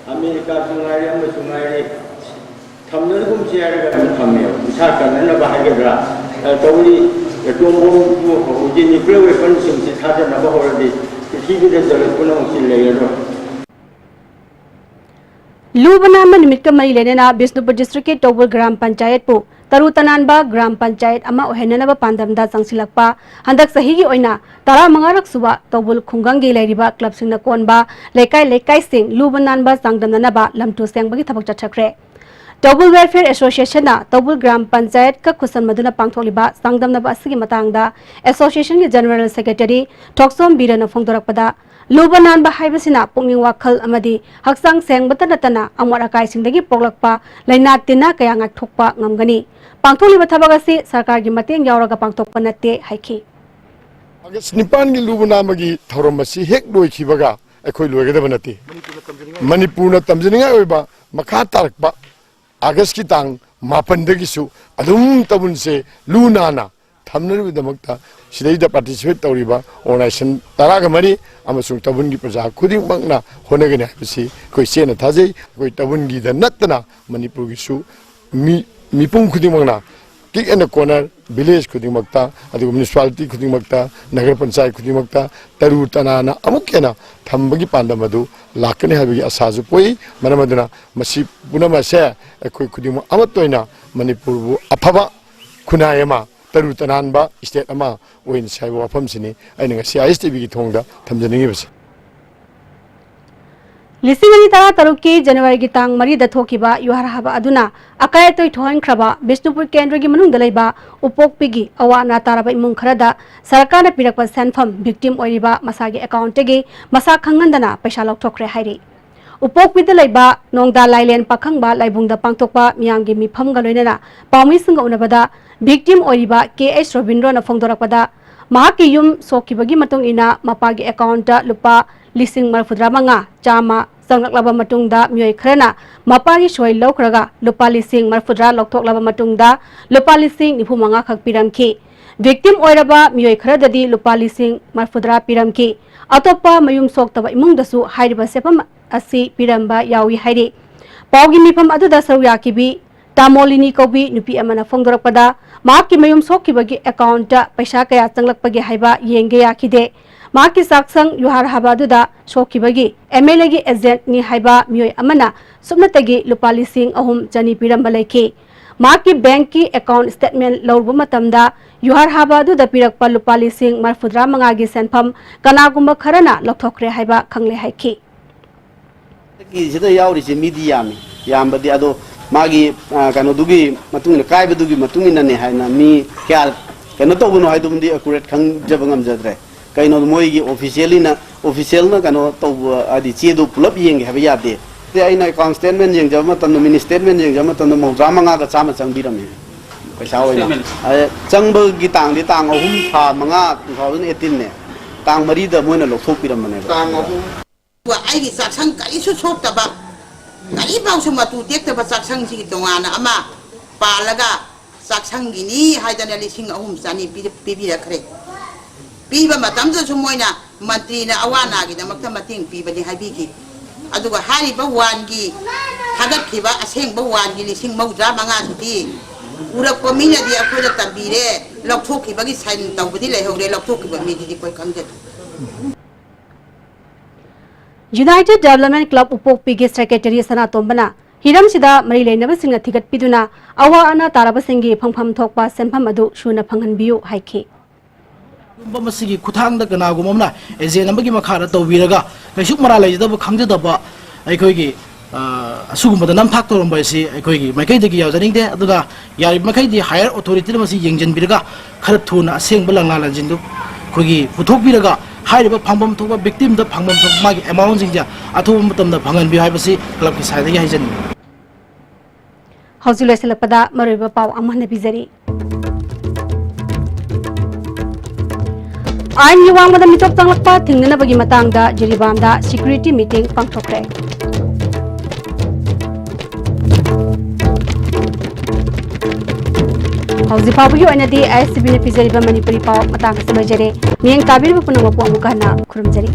ꯑꯃꯦꯔꯤꯀꯥꯁꯨ ꯉꯥꯏꯔꯦ, ꯑꯃꯁꯨ ꯉꯥꯏꯔꯦ, ꯊꯝꯅꯔꯒꯨꯝꯁꯤ ꯍꯥꯏꯔꯒ ꯑꯗꯨꯝ ꯊꯝꯃꯦꯕ, ꯏꯁꯥ ꯀꯟꯅꯅꯕ ꯍꯥꯏꯒꯗ꯭ꯔꯥ꯫ ꯑ, ꯇꯧꯔꯤ, ꯑꯦꯇꯣꯝ ꯕꯣꯝꯕꯨ ꯍꯧꯖꯤꯛ ꯅ꯭ꯌꯨꯀ꯭ꯂꯤꯌꯔ ꯋꯦꯄꯟꯁꯤꯡꯁꯤ ꯊꯥꯗꯅꯕ ꯍꯧꯔꯗꯤ ꯄ꯭ꯔꯤꯊꯤꯕꯤꯗ ꯖꯒꯠ ꯄꯨꯝꯅꯃꯛꯁꯤ ꯂꯩꯔꯔꯣꯏ꯫ ꯂꯨꯕ ꯅꯥꯟꯕ ꯅꯨꯃꯤꯠꯀ ꯃꯔꯤ ꯂꯩꯅꯅ ꯕꯤꯁꯅꯨꯄꯨꯔ ꯗꯤꯁꯇ꯭ꯔꯤꯛꯀꯤ ꯇꯧꯕꯜ ꯒ꯭ꯔꯥꯝ ꯄꯟꯆꯥꯌꯠꯄꯨ ꯇꯔꯨ ꯇꯅꯥꯟꯕ ꯒ꯭ꯔꯥꯝ ꯄꯟꯆꯥꯌꯠ ꯑꯃ ꯑꯣꯏꯍꯟꯅꯅꯕ ꯄꯥꯟꯗꯝꯗ ꯆꯪꯁꯤꯜꯂꯛꯄ ꯍꯟꯗꯛ ꯆꯍꯤꯒꯤ ꯑꯣꯏꯅ ꯇꯔꯥꯃꯉꯥꯔꯛ ꯁꯨꯕ ꯇꯧꯕꯨꯜ ꯈꯨꯡꯒꯪꯒꯤ ꯂꯩꯔꯤꯕ ꯀ꯭ꯂꯕꯁꯤꯡꯅ ꯀꯣꯟꯕ ꯂꯩꯀꯥꯏ ꯂꯩꯀꯥꯏꯁꯤꯡ ꯂꯨꯕ ꯅꯥꯟꯕ ꯆꯥꯡꯗꯝꯅꯅꯕ ꯂꯝꯇꯨ ꯁꯦꯡꯕꯒꯤ ꯊꯕꯛ ꯆꯠꯊꯈ꯭ꯔꯦ꯫ ꯇꯧꯕꯨꯜ ꯋꯦꯜꯐꯤꯌꯔ ꯑꯦꯁꯣꯁꯤꯌꯦꯁꯟꯅ ꯇꯧꯕꯨꯜ ꯒ꯭ꯔꯥꯝ ꯄꯟꯆꯥꯌꯠꯀ ꯈꯨꯠꯁꯟꯃꯗꯨꯅ ꯄꯥꯡꯊꯣꯛꯂꯤꯕ ꯆꯥꯡꯗꯝꯅꯕ ꯑꯁꯤꯒꯤ ꯃꯇꯥꯡꯗ ꯑꯦꯁꯣꯁꯤꯌꯦꯁꯟꯒꯤ ꯖꯦꯅꯔꯦꯜ ꯁꯦꯀ꯭ꯔꯦꯇꯔꯤ ꯊꯣꯛꯆꯣꯝ ꯕꯤꯔꯅ ꯐꯣꯡꯗꯣꯔꯛꯄꯗ, ꯂꯨꯕ ꯅꯥꯟꯕ ꯍꯥꯏꯕꯁꯤꯅ ꯄꯨꯛꯅꯤꯡ ꯋꯥꯈꯜ ꯑꯃꯗꯤ ꯍꯛꯆꯥꯡ ꯁꯦꯡꯕꯇ ꯅꯠꯇꯅ ꯑꯃꯣꯠ ꯑꯀꯥꯏꯁꯤꯡꯗꯒꯤ ꯄꯣꯛꯂꯛꯄ ꯂꯥꯏꯅꯥ ꯇꯤꯟꯅ ꯀꯌꯥ ꯉꯥꯛꯊꯣꯛꯄ ꯉꯝꯒꯅꯤ꯫ ꯄꯥꯡꯊꯣꯛꯂꯤꯕ ꯊꯕꯛ ꯑꯁꯤ ꯁꯔꯀꯥꯔꯒꯤ ꯃꯇꯦꯡ ꯌꯥꯎꯔꯒ ꯄꯥꯡꯊꯣꯛꯄ ꯅꯠꯇꯦ ꯍꯥꯏꯈꯤ꯫ ꯑꯥꯒꯁ ꯅꯤꯄꯥꯟꯒꯤ ꯂꯨꯕ ꯅꯥꯟꯕꯒꯤ ꯊꯧꯔꯝ ꯑꯁꯤ ꯍꯦꯛ ꯂꯣꯏꯈꯤꯕꯒ ꯑꯩꯈꯣꯏ ꯂꯣꯏꯒꯗꯕ ꯅꯠꯇꯦ꯫ ꯃꯅꯤꯄꯨꯔꯅ ꯇꯝꯖꯅꯤꯡꯉꯥꯏ ꯑꯣꯏꯕ ꯃꯈꯥ ꯇꯥꯔꯛꯄ ꯑꯥꯒꯁꯀꯤ ꯇꯥꯡ ꯃꯥꯄꯟꯗꯒꯤꯁꯨ ꯑꯗꯨꯝ ꯇꯧꯕꯨꯜꯁꯦ ꯂꯨ ꯅꯥꯟꯅ ꯊꯝꯅꯕꯒꯤꯗꯃꯛꯇ ꯁꯤꯗꯩꯗ ꯄꯥꯔꯇꯤꯁꯤꯄꯦꯠ ꯇꯧꯔꯤꯕ ꯑꯣꯔꯒꯅꯥꯏꯖꯦꯁꯟ ꯇꯔꯥꯒ ꯃꯔꯤ ꯑꯃꯁꯨꯡ ꯇꯧꯕꯨꯜꯒꯤ ꯄ꯭ꯔꯖꯥ ꯈꯨꯗꯤꯡꯃꯛꯅ ꯍꯣꯠꯅꯒꯅꯤ ꯍꯥꯏꯕꯁꯤ ꯑꯩꯈꯣꯏ ꯆꯦꯠꯅ ꯊꯥꯖꯩ꯫ ꯑꯩꯈꯣꯏ ꯇꯧꯕꯨꯜꯒꯤꯗ ꯅꯠꯇꯅ ꯃꯅꯤꯄꯨꯔꯒꯤꯁꯨ ꯃꯤ, ꯃꯤꯄꯨꯝ ꯈꯨꯗꯤꯡꯃꯛꯅ ꯀꯤꯛ ꯑꯦꯟ ꯀꯣꯔꯅꯔ ꯚꯤꯂꯦꯖ ꯈꯨꯗꯤꯡꯃꯛꯇ, ꯑꯗꯨꯒ ꯃ꯭ꯌꯨꯅꯤꯁꯤꯄꯥꯂꯤꯇꯤ ꯈꯨꯗꯤꯡꯃꯛꯇ, ꯅꯒꯔ ꯄꯟꯆꯥꯌꯠ ꯈꯨꯗꯤꯡꯃꯛꯇ ꯇꯔꯨ ꯇꯅꯥꯟꯅ ꯑꯃꯨꯛ ꯍꯦꯟꯅ ꯊꯝꯕꯒꯤ ꯄꯥꯟꯗꯝ ꯑꯗꯨ ꯂꯥꯛꯀꯅꯤ ꯍꯥꯏꯕꯒꯤ ꯑꯁꯥꯁꯨ ꯄꯣꯛꯏ꯫ ꯃꯔꯝ ꯑꯗꯨꯅ ꯃꯁꯤ ꯄꯨꯝꯅꯃꯛ ꯑꯁꯦ ꯑꯩꯈꯣꯏ ꯈꯨꯗꯤꯡꯃꯛ ꯑꯃꯠꯇ ꯑꯣꯏꯅ ꯃꯅꯤꯄꯨꯔꯕꯨ ꯑꯐꯕ ꯈꯨꯟꯅꯥꯏ ꯑꯃ, ꯇꯔꯨ ꯇꯅꯥꯟꯕ ꯁ꯭ꯇꯦꯠ ꯑꯃ ꯑꯣꯏꯍꯟꯁꯤ ꯍꯥꯏꯕ ꯋꯥꯐꯝꯁꯤꯅꯤ ꯑꯩꯅ ꯉꯁꯤ ꯑꯥꯏ ꯑꯦꯁ ꯇꯤ ꯚꯤꯒꯤ ꯊꯣꯡꯗ ꯊꯝꯖꯅꯤꯡꯉꯤꯕꯁꯦ꯫ ꯂꯤꯁꯤꯡ ꯑꯅꯤ ꯇꯔꯥꯇꯔꯨꯛꯀꯤ ꯖꯅꯋꯥꯔꯤꯒꯤ ꯇꯥꯡ ꯃꯔꯤꯗ ꯊꯣꯛꯈꯤꯕ ꯌꯨꯍꯥꯔ ꯍꯥꯕ ꯑꯗꯨꯅ ꯑꯀꯥꯏ ꯑꯇꯣꯏ ꯊꯣꯛꯍꯟꯈ꯭ꯔꯕ ꯕꯤꯁꯅꯨꯄꯨꯔ ꯀꯦꯟꯗ꯭ꯔꯒꯤ ꯃꯅꯨꯡꯗ ꯂꯩꯕ ꯎꯄꯣꯛꯄꯤꯒꯤ ꯑꯋꯥ ꯑꯅꯥ ꯇꯥꯔꯕ ꯏꯃꯨꯡ ꯈꯔꯗ ꯁꯔꯀꯥꯔꯅ ꯄꯤꯔꯛꯄ ꯁꯦꯟꯐꯝ ꯚꯤꯛꯇꯤꯝ ꯑꯣꯏꯔꯤꯕ ꯃꯁꯥꯒꯤ ꯑꯦꯀꯥꯎꯟꯠꯇꯒꯤ ꯃꯁꯥ ꯈꯪꯍꯟꯗꯅ ꯄꯩꯁꯥ ꯂꯧꯊꯣꯛꯈ꯭ꯔꯦ ꯍꯥꯏꯔꯤ꯫ ꯎꯄꯣꯛꯄꯤꯗ ꯂꯩꯕ ꯅꯣꯡꯗꯥ ꯂꯥꯏꯂꯦꯟ ꯄꯥꯈꯪꯕ ꯂꯥꯏꯕꯨꯡꯗ ꯄꯥꯡꯊꯣꯛꯄ ꯃꯤꯌꯥꯝꯒꯤ ꯃꯤꯐꯝꯒ ꯂꯣꯏꯅꯅ ꯄꯥꯎꯃꯤꯁꯤꯡꯒ ꯎꯅꯕꯗ ꯚꯤꯛꯇꯤꯝ ꯑꯣꯏꯔꯤꯕ ꯀꯦ ꯑꯩꯆ ꯔꯣꯕꯤꯟꯗ꯭ꯔꯣꯅ ꯐꯣꯡꯗꯣꯔꯛꯄꯗ, ꯃꯍꯥꯛꯀꯤ ꯌꯨꯝ ꯁꯣꯛꯈꯤꯕꯒꯤ ꯃꯇꯨꯡ ꯏꯟꯅ ꯃꯄꯥꯒꯤ ꯑꯦꯀꯥꯎꯟꯠꯇ ꯂꯨꯄꯥ ꯂꯤꯁꯤꯡ ꯃꯔꯤꯐꯨꯇꯔꯥ ꯃꯉꯥ ꯆꯥꯝꯃ ꯆꯪꯂꯛꯂꯕ ꯃꯇꯨꯡꯗ, ꯃꯤꯑꯣꯏ ꯈꯔꯅ ꯃꯄꯥꯒꯤ ꯁꯣꯏ ꯂꯧꯈ꯭ꯔꯒ ꯂꯨꯄꯥ ꯂꯤꯁꯤꯡ ꯃꯔꯤꯐꯨꯇꯔꯥ ꯂꯧꯊꯣꯛꯂꯕ ꯃꯇꯨꯡꯗ, ꯂꯨꯄꯥ ꯂꯤꯁꯤꯡ ꯅꯤꯐꯨ ꯃꯉꯥ ꯈꯛ ꯄꯤꯔꯝꯈꯤ꯫ ꯚꯤꯛꯇꯤꯝ ꯑꯣꯏꯔꯕ ꯃꯤꯑꯣꯏ ꯈꯔꯗꯗꯤ ꯂꯨꯄꯥ ꯂꯤꯁꯤꯡ ꯃꯔꯤꯐꯨꯇꯔꯥ ꯄꯤꯔꯝꯈꯤ꯫ ꯑꯇꯣꯞꯄ ꯃꯌꯨꯝ ꯁꯣꯛꯇꯕ ꯏꯃꯨꯡꯗꯁꯨ ꯍꯥꯏꯔꯤꯕ ꯁꯦꯟꯐꯝ ꯑꯁꯤ ꯄꯤꯔꯝꯕ ꯌꯥꯎꯏ ꯍꯥꯏꯔꯤ꯫ ꯄꯥꯎꯒꯤ ꯃꯤꯐꯝ ꯑꯗꯨꯗ ꯁꯔꯨꯛ ꯌꯥꯈꯤꯕꯤ ꯇꯥꯃꯣꯂꯤꯅꯤ ꯀꯧꯕꯤ ꯅꯨꯄꯤ ꯑꯃꯅ ꯐꯣꯡꯗꯣꯔꯛꯄꯗ, ꯃꯍꯥꯛꯀꯤ ꯃꯌꯨꯝ ꯁꯣꯛꯈꯤꯕꯒꯤ ꯑꯦꯀꯥꯎꯟꯠꯇ ꯄꯩꯁꯥ ꯀꯌꯥ ꯆꯪꯂꯛꯄꯒꯦ ꯍꯥꯏꯕ ꯌꯦꯡꯒꯦ ꯌꯥꯈꯤꯗꯦ꯫ ꯃꯍꯥꯛꯀꯤ ꯆꯥꯛꯁꯪ ꯌꯨꯍꯥꯔ ꯍꯥꯕ ꯑꯗꯨꯗ ꯁꯣꯛꯈꯤꯕꯒꯤ ꯑꯦꯝ ꯑꯦꯜ ꯑꯦꯒꯤ ꯑꯦꯖꯦꯟꯠꯅꯤ ꯍꯥꯏꯕ ꯃꯤꯑꯣꯏ ꯑꯃꯅ ꯁꯨꯞꯅꯇꯒꯤ ꯂꯨꯄꯥ ꯂꯤꯁꯤꯡ ꯑꯍꯨꯝ ꯆꯅꯤ ꯄꯤꯔꯝꯕ ꯂꯩꯈꯤ꯫ ꯃꯍꯥꯛꯀꯤ ꯕꯦꯡꯛꯀꯤ ꯑꯦꯀꯥꯎꯟꯠ ꯁ꯭ꯇꯦꯠꯃꯦꯟꯠ ꯂꯧꯔꯨꯕ ꯃꯇꯝꯗ ꯌꯨꯍꯥꯔ ꯍꯥꯕ ꯑꯗꯨꯗ ꯄꯤꯔꯛꯄ ꯂꯨꯄꯥ ꯂꯤꯁꯤꯡ ꯃꯔꯤꯐꯨꯇꯔꯥ ꯃꯉꯥꯒꯤ ꯁꯦꯟꯐꯝ ꯀꯅꯥꯒꯨꯝꯕ ꯈꯔꯅ ꯂꯧꯊꯣꯛꯈ꯭ꯔꯦ ꯍꯥꯏꯕ ꯈꯪꯂꯦ ꯍꯥꯏꯈꯤ꯫ ꯁꯤꯗ ꯌꯥꯎꯔꯤꯁꯦ ꯃꯤꯗꯤ ꯌꯥꯝꯃꯤ, ꯌꯥꯝꯕꯗꯤ ꯑꯗꯣ ꯃꯥꯒꯤ, ꯑ, ꯀꯩꯅꯣꯗꯨꯒꯤ ꯃꯇꯨꯡ ꯏꯟꯅ, ꯀꯥꯏꯕꯗꯨꯒꯤ ꯃꯇꯨꯡ ꯏꯟꯅꯅꯦ ꯍꯥꯏꯅ ꯃꯤ ꯀꯌꯥ ꯀꯩꯅꯣ ꯇꯧꯕꯅꯣ ꯍꯥꯏꯗꯨꯃꯗꯤ ꯑꯦꯀꯨꯔꯦꯠ ꯈꯪꯖꯕ ꯉꯝꯖꯗ꯭ꯔꯦ꯫ ꯀꯩꯅꯣ ꯃꯣꯏꯒꯤ ꯑꯣꯐꯤꯁꯤꯌꯦꯜꯂꯤꯅ, ꯑꯣꯐꯤꯁꯤꯌꯦꯜꯅ ꯀꯩꯅꯣ ꯇꯧꯕ ꯍꯥꯏꯗꯤ ꯆꯦꯗꯨ ꯄꯨꯂꯞ ꯌꯦꯡꯒꯦ ꯍꯥꯏꯕ ꯌꯥꯗꯦ꯫ ꯑꯗꯩ ꯑꯩꯅ ꯑꯦꯀꯥꯎꯟꯠ ꯁ꯭ꯇꯦꯠꯃꯦꯟꯠ ꯌꯦꯡꯖꯕ ꯃꯇꯝꯗ, ꯃꯤꯅꯤ ꯁ꯭ꯇꯦꯠꯃꯦꯟꯠ ꯌꯦꯡꯖꯕ ꯃꯇꯝꯗ ꯃꯧꯗ꯭ꯔꯥ ꯃꯉꯥꯒ ꯆꯥꯝꯃ ꯆꯪꯕꯤꯔꯝꯃꯦ ꯄꯩꯁꯥ ꯑꯣꯏꯅ꯫ ꯁ꯭ꯇꯦꯠꯃꯦꯟꯠ꯫ ꯑꯗ ꯆꯪꯕꯒꯤ ꯇꯥꯡꯗꯤ ꯇꯥꯡ ꯑꯍꯨꯝ ꯊꯥ ꯃꯉꯥ two thousand eighteen ꯅꯦ, ꯇꯥꯡ ꯃꯔꯤꯗ ꯃꯣꯏꯅ ꯂꯧꯊꯣꯛꯄꯤꯔꯝꯕꯅꯦꯕ꯫ ꯇꯥꯡ ꯑꯍꯨꯝ꯫ ꯑꯩꯒꯤ ꯆꯥꯛꯁꯪ ꯀꯔꯤꯁꯨ ꯁꯣꯛꯇꯕ, ꯀꯔꯤꯐꯥꯎꯁꯨ ꯃꯇꯨ ꯇꯦꯛꯇꯕ ꯆꯥꯛꯁꯪꯁꯤꯒꯤ ꯇꯣꯉꯥꯟꯅ ꯑꯃ ꯄꯥꯜꯂꯒ ꯆꯥꯛꯁꯪꯒꯤꯅꯤ ꯍꯥꯏꯗꯅ ꯂꯤꯁꯤꯡ ꯑꯍꯨꯝ ꯆꯅꯤ ꯄꯤ-, ꯄꯤꯕꯤꯔꯛꯈ꯭ꯔꯦ꯫ ꯄꯤꯕ ꯃꯇꯝꯗꯁꯨ ꯃꯣꯏꯅ ꯃꯟꯇ꯭ꯔꯤꯅ ꯑꯋꯥ ꯑꯅꯥꯒꯤꯗꯃꯛꯇ ꯃꯇꯦꯡ ꯄꯤꯕꯅꯤ ꯍꯥꯏꯕꯤꯈꯤ꯫ ꯑꯗꯨꯒ ꯍꯥꯏꯔꯤꯕ ꯋꯥꯟꯒꯤ ꯊꯥꯒꯠꯈꯤꯕ ꯑꯁꯦꯡꯕ ꯋꯥꯟꯒꯤ ꯂꯤꯁꯤꯡ ꯃꯧꯗ꯭ꯔꯥ ꯃꯉꯥꯁꯤꯗꯤ ꯎꯔꯛꯄ ꯃꯤꯅꯗꯤ ꯑꯩꯈꯣꯏꯗ ꯇꯝꯕꯤꯔꯦ, ꯂꯧꯊꯣꯛꯈꯤꯕꯒꯤ ꯁꯥꯏꯟ ꯇꯧꯕꯗꯤ ꯂꯩꯍꯧꯔꯦ, ꯂꯧꯊꯣꯛꯈꯤꯕ ꯃꯤꯗꯨꯗꯤ ꯑꯩꯈꯣꯏ ꯈꯪꯖꯗꯦ꯫ United Development Club ꯎꯄꯣꯛꯄꯤꯒꯤ ꯁꯦꯀ꯭ꯔꯦꯇꯔꯤ ꯁꯅꯥꯇꯣꯝꯕꯅ ꯍꯤꯔꯝꯁꯤꯗ ꯃꯔꯤ ꯂꯩꯅꯕꯁꯤꯡꯅ ꯊꯤꯒꯠꯄꯤꯗꯨꯅ ꯑꯋꯥ ꯑꯅꯥ ꯇꯥꯔꯕꯁꯤꯡꯒꯤ ꯐꯪꯐꯝ ꯊꯣꯛꯄ ꯁꯦꯟꯐꯝ ꯑꯗꯨ ꯁꯨꯅ ꯐꯪꯍꯟꯕꯤꯌꯨ ꯍꯥꯏꯈꯤ꯫ ꯀꯨꯝꯕ ꯃꯁꯤꯒꯤ ꯈꯨꯠꯊꯥꯡꯗ ꯀꯅꯥꯒꯨꯝꯕ ꯑꯃꯅ ꯑꯦꯖꯦꯟ ꯑꯃꯒꯤ ꯃꯈꯥꯗ ꯇꯧꯕꯤꯔꯒ ꯀꯩꯁꯨ ꯃꯔꯥꯜ ꯂꯩꯖꯗꯕ, ꯈꯪꯖꯗꯕ ꯑꯩꯈꯣꯏꯒꯤ, ꯑ, ꯑꯁꯤꯒꯨꯝꯕꯗ ꯅꯝꯊꯥꯛ ꯇꯧꯔꯝꯕ ꯑꯁꯤ ꯑꯩꯈꯣꯏꯒꯤ ꯃꯥꯏꯀꯩꯗꯒꯤ ꯌꯥꯖꯅꯤꯡꯗꯦ꯫ ꯑꯗꯨꯅ ꯌꯥꯔꯤꯕ ꯃꯈꯩꯗꯤ higher authorityꯅ ꯃꯁꯤ ꯌꯦꯡꯁꯤꯟꯕꯤꯔꯒ ꯈꯔ ꯊꯨꯅ ꯑꯁꯦꯡꯕ ꯂꯪꯂꯥ ꯂꯪꯖꯤꯟꯗꯨ ꯑꯩꯈꯣꯏꯒꯤ ꯄꯨꯊꯣꯛꯄꯤꯔꯒ ꯍꯥꯏꯔꯤꯕ ꯐꯪꯐꯝ ꯊꯣꯛꯄ victimꯗ ꯐꯪꯐꯝ ꯊꯣꯛꯄ ꯃꯥꯒꯤ amountꯁꯤꯡꯁꯦ ꯑꯊꯨꯕ ꯃꯇꯝꯗ ꯐꯪꯍꯟꯕꯤꯌꯨ ꯍꯥꯏꯕꯁꯤ clubꯀꯤ side ꯗꯒꯤ ꯍꯥꯏꯖꯅꯤꯡꯏ꯫ ꯍꯧꯖꯤꯛ ꯂꯣꯏꯁꯤꯜꯂꯛꯄꯗ ꯃꯔꯨꯑꯣꯏꯕ ꯄꯥꯎ ꯑꯃ ꯍꯟꯅ ꯄꯤꯖꯔꯤ꯫ ꯑꯥꯏꯟꯒꯤ ꯋꯥꯡꯃꯗ ꯃꯤꯇꯣꯞ ꯆꯪꯂꯛꯄ ꯊꯤꯡꯅꯅꯕꯒꯤ ꯃꯇꯥꯡꯗ ꯖꯤꯔꯤꯕꯥꯝꯗ security meeting ꯄꯥꯡꯊꯣꯛꯈ꯭ꯔꯦ꯫ ꯍꯧꯖꯤꯛ ꯐꯥꯎꯕꯒꯤ ꯑꯣꯏꯅꯗꯤ ISTVꯅ ꯄꯤꯖꯔꯤꯕ ꯃꯅꯤꯄꯨꯔꯤ ꯄꯥꯎ ꯃꯇꯥꯡ ꯑꯁꯤꯗ ꯂꯣꯏꯖꯔꯦ꯫ ꯃꯤꯠꯌꯦꯡ ꯇꯥꯕꯤꯔꯤꯕ ꯄꯨꯝꯅꯃꯛꯄꯨ ꯑꯃꯨꯛꯀ ꯍꯟꯅ ꯈꯨꯔꯨꯝꯖꯔꯤ꯫